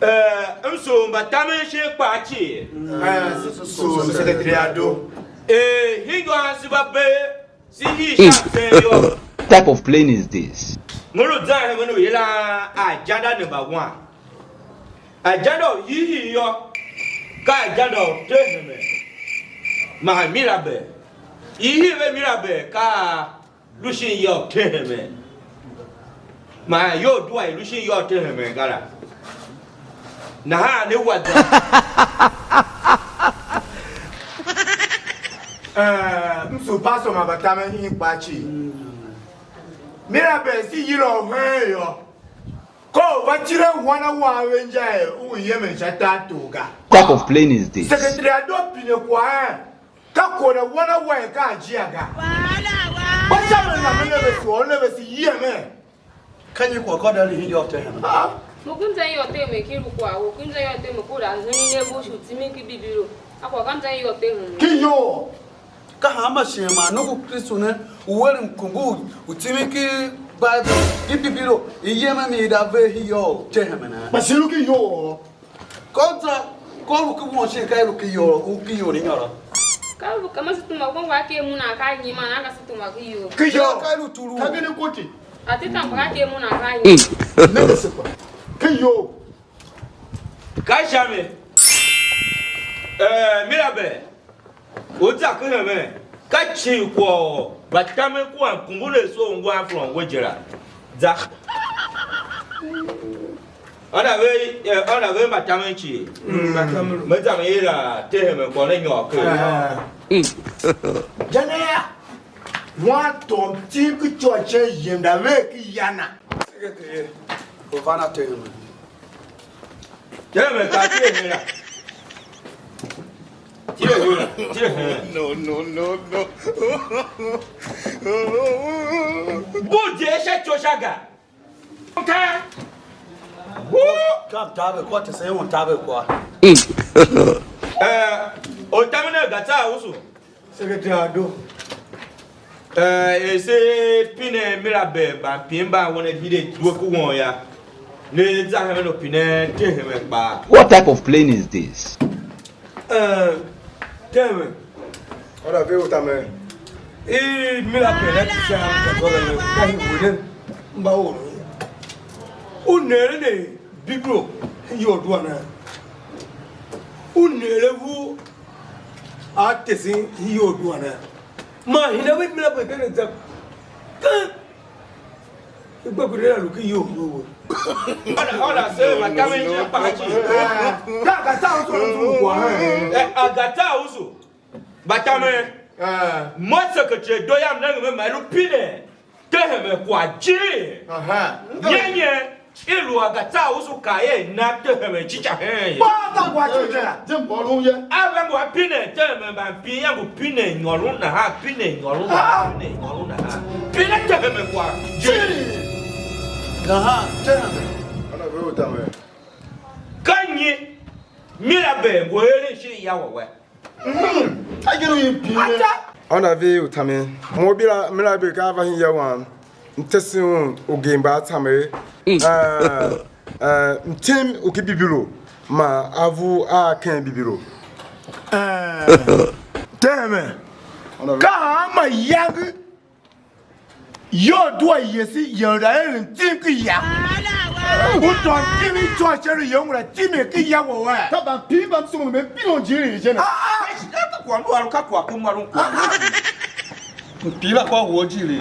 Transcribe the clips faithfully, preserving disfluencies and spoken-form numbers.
Eh, m sugh mbatamen shin kpaa cii. Eh, so, so, so, so, Secretary Ado. Eh, hingir se va bee, se hii sha msen yô. What type of plane is this? Mo lu zan hemen u yilan ajanda number one. Ajanda u hiihii yô, ka ajanda u Tehemen man Mirabel. Hiihii ve Mirabel ka lu shin ya u Tehemen. Man ya u Dua i lu shin ya u Tehemen ga la. Nahan ne wa zan. Eh, m sugh pastor man mbatamen hingir kpaa cii. Mirabel, se yila u heen yô, ka u va tile wan a wan ve inja er u yemen sha tartor ga. What type of plane is this? Secretary Ado pine kwagh en, ka kor a wan a wan ka a jia ga. Kpa sha mi na me ne ve suwa, u ne ve se yemen. Ka nyi kwagh ka u da lu hingir u Tehemen? Ah. Mo ku m za yôô Tehemen ki lu kwagh wou, ku m za yôô Tehemen ku u da henen ne bush u timin ki Bibilo. A kwagh ka m za yôô Tehemen. Ki iyol. Ka hanma shighe man nongo u Kristu ne, u eren mkungu u timin ki Baibul, ki Bibilo, i yem a mi i da ver hii yô, u Tehemen a? Kpa shi lu ki iyol. Ka u za, ka u lu ki won shin ka i lu ki iyol, u ki iyol i nyôr? Ka lu ka ma se tuma, ko ngwa ke mu na ka nyi man a ka se tuma ki iyol. Ki iyol. Ka i lu tulu. Ka gene koti. A ti tam ka ke mu na ka nyi. Ne de se kpa. Ki iyol. Ka sha mi. Eh, Mirabel. U za ken hemen, ka cii kwagh u mbatamen kua mkungu ne so u ngwan from we je la. Za. Ônov ve, eh, ônov ve mbatamen cii. Mm, mbatamen. Me za me yila Tehemen kwagh ne nyôr ker. Ah. Jana ya, wan tom tim ki church yem da ve ki yana. Secretary, u van a Tehemen. Tera me kaa, tire hera. Tire hera. Tire hera. No, no, no, no. Bu je sha ityou sha ga. Ka. Woo! Ka mtaver kwagh, tesen un taver kwagh. Eh, ortamen ne ga tsaa usu. Secretary Ado. Eh, er se pine Mirabel mban pin mban wen a hide due ku won ya. Ne za hemen u pinen Tehemen kpaa. What type of plane is this? Eh, Tehemen. Ora ve u tamen. I Mirabel la ti sha ka dora le, ka hi wene mba oro. U nere ne Bibilo iyol dua na. U nere vu a tesen iyol dua na. Man hina ve Mirabel ken a za. Kan. I gba ku la lu ki iyol iyol we. Ora, ora, se ma ka me je pa chi. Ka ka sa usu lu kwa. Eh, a ga ta usu. Mbatamen. Eh. Mo secretary do yam nenge me ma i lu pine. Tehemen kwagh jii. Aha. Nyenye, i lu a ga tsaa usu ka er na Tehemen cica hen ye. Kpa ka kwagh cica. Je mbôron ye. A ve ngu a pine Tehemen mban pin ya ngu pine nyôron nahan, pine nyôron nahan, pine nyôron nahan. Pine Tehemen kwagh jii. Nahan Tehemen. Ana ve u tamen. Ka nyi Mirabel ngu eren shin ya we? Ônov ve u tamen, mo bila Mirabel ka a va hen ya wam, m tesen un ugen mba a tsamegh, eh, eh, mtem u ki Bibilo, man a vu a ken Bibilo. Eh, Tehemen, ka hanma iyange Yô, due yese, ye u da eren tim ki ya. U tôô tim i tsô sha lu ye, u ngula tim er ki ya wou a? Ka ban pin mba m sugh me pine u jirin je ne. Ah, ah. Ka kwagh lu a lu ka kwagh ke môm kwagh. Mpira kwagh wou jirin.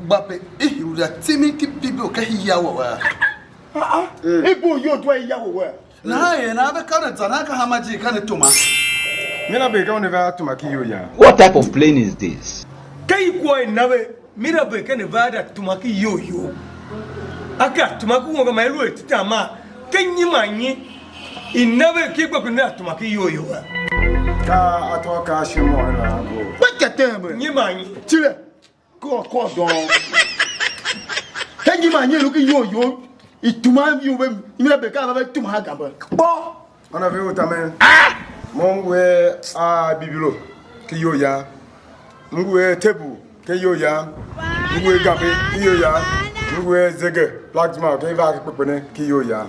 Gba pe i u da tim ki Bibilo ka ya wou a? Ah, ah. I bu yô, due ya wou a? Nahan er nan ve ka ne zan a ka hanma ijir ka ne tuma. Mirabel ka una va tuma ki iyol yam. What type of plane is this? Ka i kwagh i na ve, Mirabel ka ne va da tuma ki iyol you. A ka tuma ki won ga, man i lu er titan maa, ka nyi man nyi i na ve ki gbe ku ne a tuma ki iyol you a? Ka atô ka ashe mo la go. Kpa ka tem. Nyi man nyi? Tile. Kôr, kôr doo. Ka nyi man nyi lu ki iyol you, i tuma iyol ve, Mirabel ka va ve tuma ha gambe. Kpô. Ônov ve u tamen. Mo m ngu er a Bibilo ki iyol yam. M ngu er tebu ki iyol yam. M ngu er gambe ki iyol yam. M ngu er zege, plasma, ken i va ki kpekpene ki iyol yam.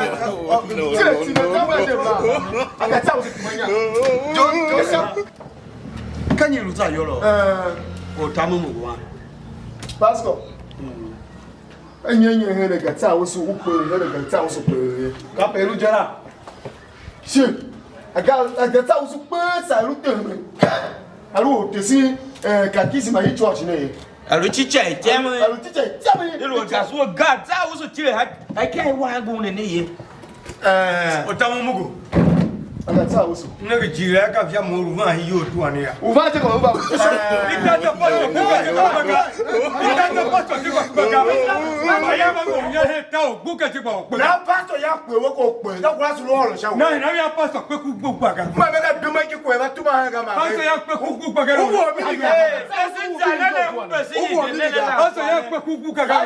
Tile tile, tile, tile, tile. Aka tsa usu kumanya. John, John, Ka nyi lu za yô lô? Eh, Or tamu mu wan. Pastor. Enye enye here ga tsa usu u kpe, here ga tsa usu kpe. Ka pe lu je la. Shi. Aga aga tsa usu kpe sa lu teme. A lu u tesi, eh, katekisma i church ne. A lu teacher i tem. A lu teacher i tem. I lu ga su ga za usu tile ha. Ai kai wa ngu ne ne ye. Eh, Otamu mugo. Aga tsa usu. Ne ga jira ka vya mo lu van hi yo tu ane ya. U va je ko u va. Ita ta pa to ku ka je ko ga. Ita ta pa to ku ga. Ma ya ma mo ya he ta o ku ka je ko. Na pastor ya kwe we ko kwe. Na kura su lo lo sha. Na na ya pastor kwe ku ku ga. Ma me ga duma ki kwe ba tuma ha ga ma. Pastor ya kpe ku ku kpa ga. Uwo mi ni ga. Pastor ya kpe ku ku kpa ga.